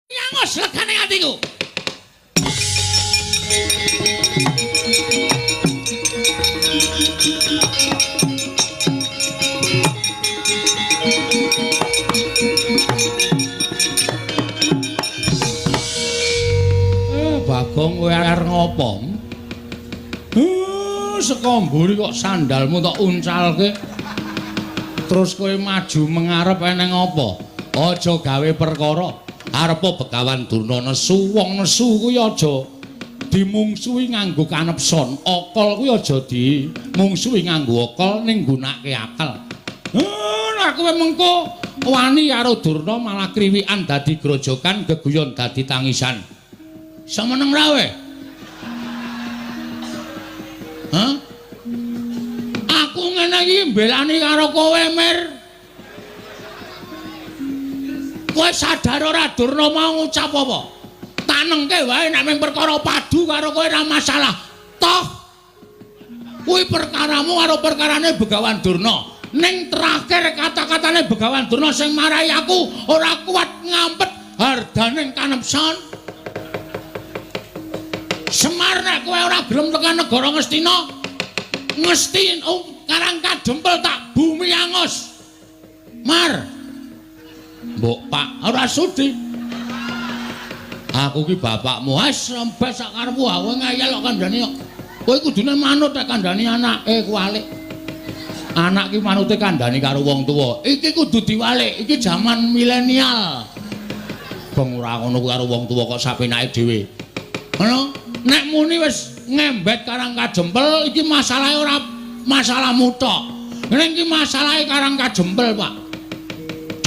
Nyangos legane atiku. Bagong kowe arep ngopo? Saka mburi kok sandalmu tok uncalke. Terus kowe maju mengarep eneng apa? Aja gawe perkara. Arepa Begawan Durna nesu, wong nesu kuwi aja dimungsuhi nganggo kanepson. Akal kuwi aja dimungsuhi nganggo akal ning nggunakake akal. Nek kowe mengko wani karo Durna malah kriwikan dadi grojokan, geguyon dadi tangisan. Semeneng ra kowe? Hah? Aku ngene iki mbelani karo kowe, Mir. Kowe sadar ora Durna mau ngucap apa? Tanengke wae nek mung perkara padu karo kowe ora masalah. Toh kuwi perkaramu karo perkarane Begawan Durna. Ning terakhir kata-katane Begawan Durna sing marai aku ora kuat ngampet hardaning kanepson. Semar nek kowe ora gelem tekan negara Ngastina, Ngesti Karang Kadempel tak bumi angus. Mar. Mbok Pak ora sudi. Aku ki bapakmu. Wis rembes sak karepmu aku ngeyel kok kandhani kok. Kowe kudune manut nek kandhani anake kuwalik. Anak ki manute kandhani karo wong tuwa. Iki kudu diwalik. Iki jaman milenial. Bong ora ngono kuwi karo wong tuwa kok sapenake dhewe. Ngono? Nek muni wis ngembet Karang Kadempel iki masalahe ora masalahmu tok. Ning iki masalahe Karang Kadempel, Pak.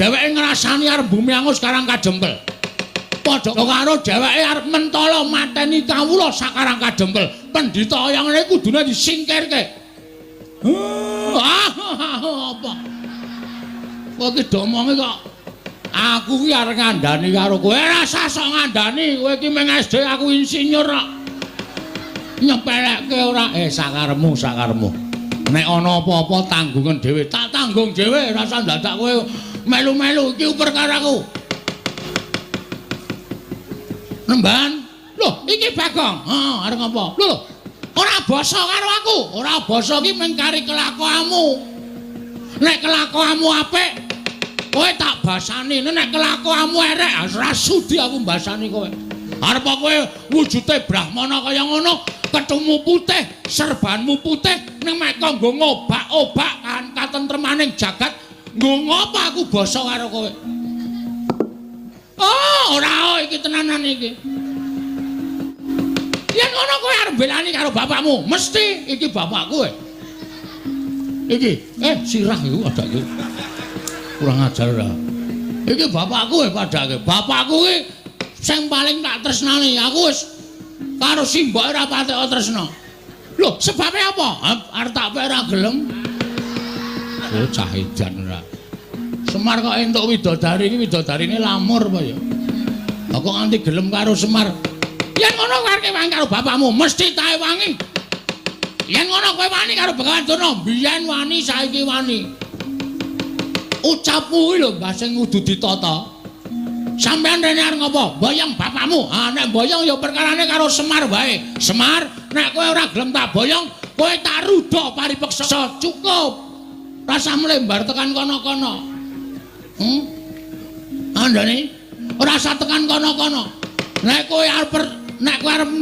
Dheweke ngrasani arep bumi angus Karang Kadempel. Padha karo dheweke arep mentala mateni kawula sak Karang Kadempel. Pendhita kaya ngene kudune disingkirke. Apa? Kowe iki domonge kok aku ki arep ngandani karo kowe. Ora usah sok ngandani, kowe iki mung SD aku insinyur kok. Nyepelekke ora? Sakarepmu, sakarepmu. Nek ana apa-apa tanggungan dhewe, tak tanggung dhewe, ora usah dadak kowe melu-melu iki perkaraku. Nemban. Lho, iki Bagong. Heeh, arep ngopo? Lho, ora basa karo aku. Ora basa iki mung kari kelakuanmu. Nek kelakuanmu apik, kowe tak basani. Nek kelakuanmu erek, ora sudi aku mbasani kowe. Arep kowe wujude brahmana kaya ngono, ketumu putih, serbanmu putih, ning mek kok nggo ngobak-obak kan katentremaning jagat, nggo ngopo aku basa karo kowe? Oh, ora iki tenanan iki. Yen ngono kowe arep belani karo bapakmu, mesti iki bapakku. Iki, sirah iku ada iki. Kurang ajar ora. Iki bapakku padake. Bapakku iki sing paling tak tresnani. Aku wis karo simboke ora patek tresna. Lho, sebabe apa? Arep tak pek ora gelem. Oh, cah edan ora. Semar kok entuk widodari iki widodarine lamur apa ya? Lah kok nganti gelem karo Semar? Yen ngono kowe arep wangi karo bapakmu, mesti tae wangi. Yen ngono kowe wani karo Begawan Durna, biyen wani saiki wani. Ucapmu kuwi lho Mbah sing kudu ditata. Sampeyan rene arep ngopo? Boyong bapakmu. Ah nek boyong ya perkarane karo Semar wae. Semar, nek kowe ora gelem tak boyong, kowe tak ruda paripeksa. Cukup. Rasah mlembar tekan kono-kono. Andane ora usah tekan kono-kono. Nek kowe arep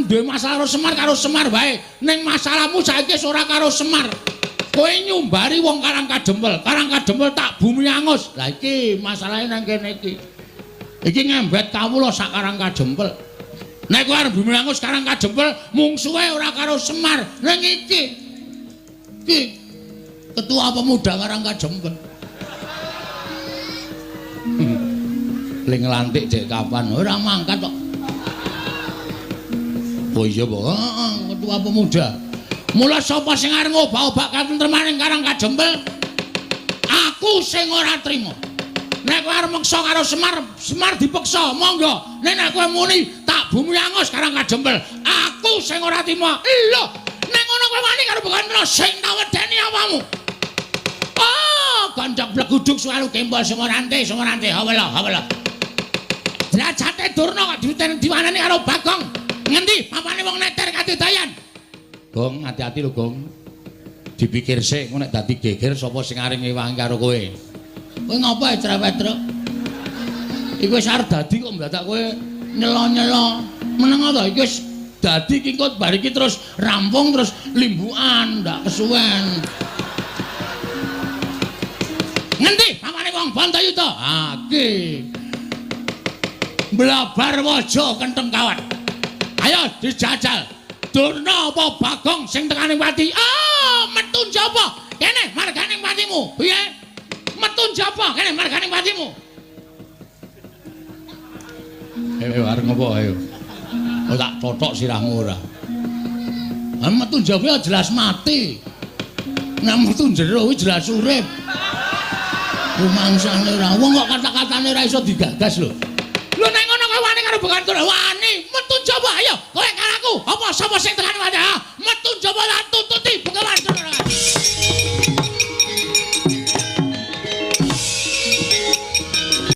duwe masalah karo Semar wae. Ning masalahmu saiki wis ora karo Semar. Kowe nyumbari wong Karang Kadempel. Karang Kadempel tak bumi angus. Lah iki masalahe nang kene iki. Iki ngembet kawula sak Karang Kadempel. Nek kowe arep bumi angus Karang Kadempel, mungsuhe ora karo Semar. Ning iki. Iki ketua pemuda Karang Kadempel. Ling lantik dek kapan? Ora mangkat kok. Oh iya, Pak. Heeh, ketua pemuda. Mula sapa sing arep ngobak-obak katentremaning Karang Kadempel? Aku sing ora trima. Nek kowe arep meksa karo Semar, Semar dipeksa, monggo. Nek nek kowe muni tak bumi angus Karang Kadempel, aku sing ora trima. Lho, nek ngono kowe wani karo Begawan Durna sing tak wedeni awakmu. Oh, gondok bleguduk suwaru gembol semorante, semorante, hawela, hawela. Derajate Durna kok diwaneni karo Bagong. Ngendi papane wong neter kadidayan? Gong, hati-hati lho, Gong. Dipikir sik, engko nek dadi geger sapa sing arep ngewangi karo kowe. Kowe ngopo ae cerewet, Truk? Iku wis arep dadi kok ndadak kowe nyelo-nyelo. Meneng to, iki wis dadi iki kok bar iki terus rampung terus limbukan, ndak kesuwen. Ngendi pamane wong Bantayuda? Ha iki. Blabar waja kentheng kawat. Ayo dijajal. Durna apa Bagong sing tekane pati? Ah, metu njaba. Kene margane patimu. Piye? Metu njaba kene margane patimu. Ayo arep ngopo ayo. Oh tak totok sirahmu ora. Ah metu njaba jelas mati. Nek metu jero kuwi jelas urip. Rumangsane ora wong kok kata-katane ora iso digagas lho. Lho nek ngono kowe wani karo Bagong wani metu njaba ayo kowe karo aku. Apa sapa sing tekane pati?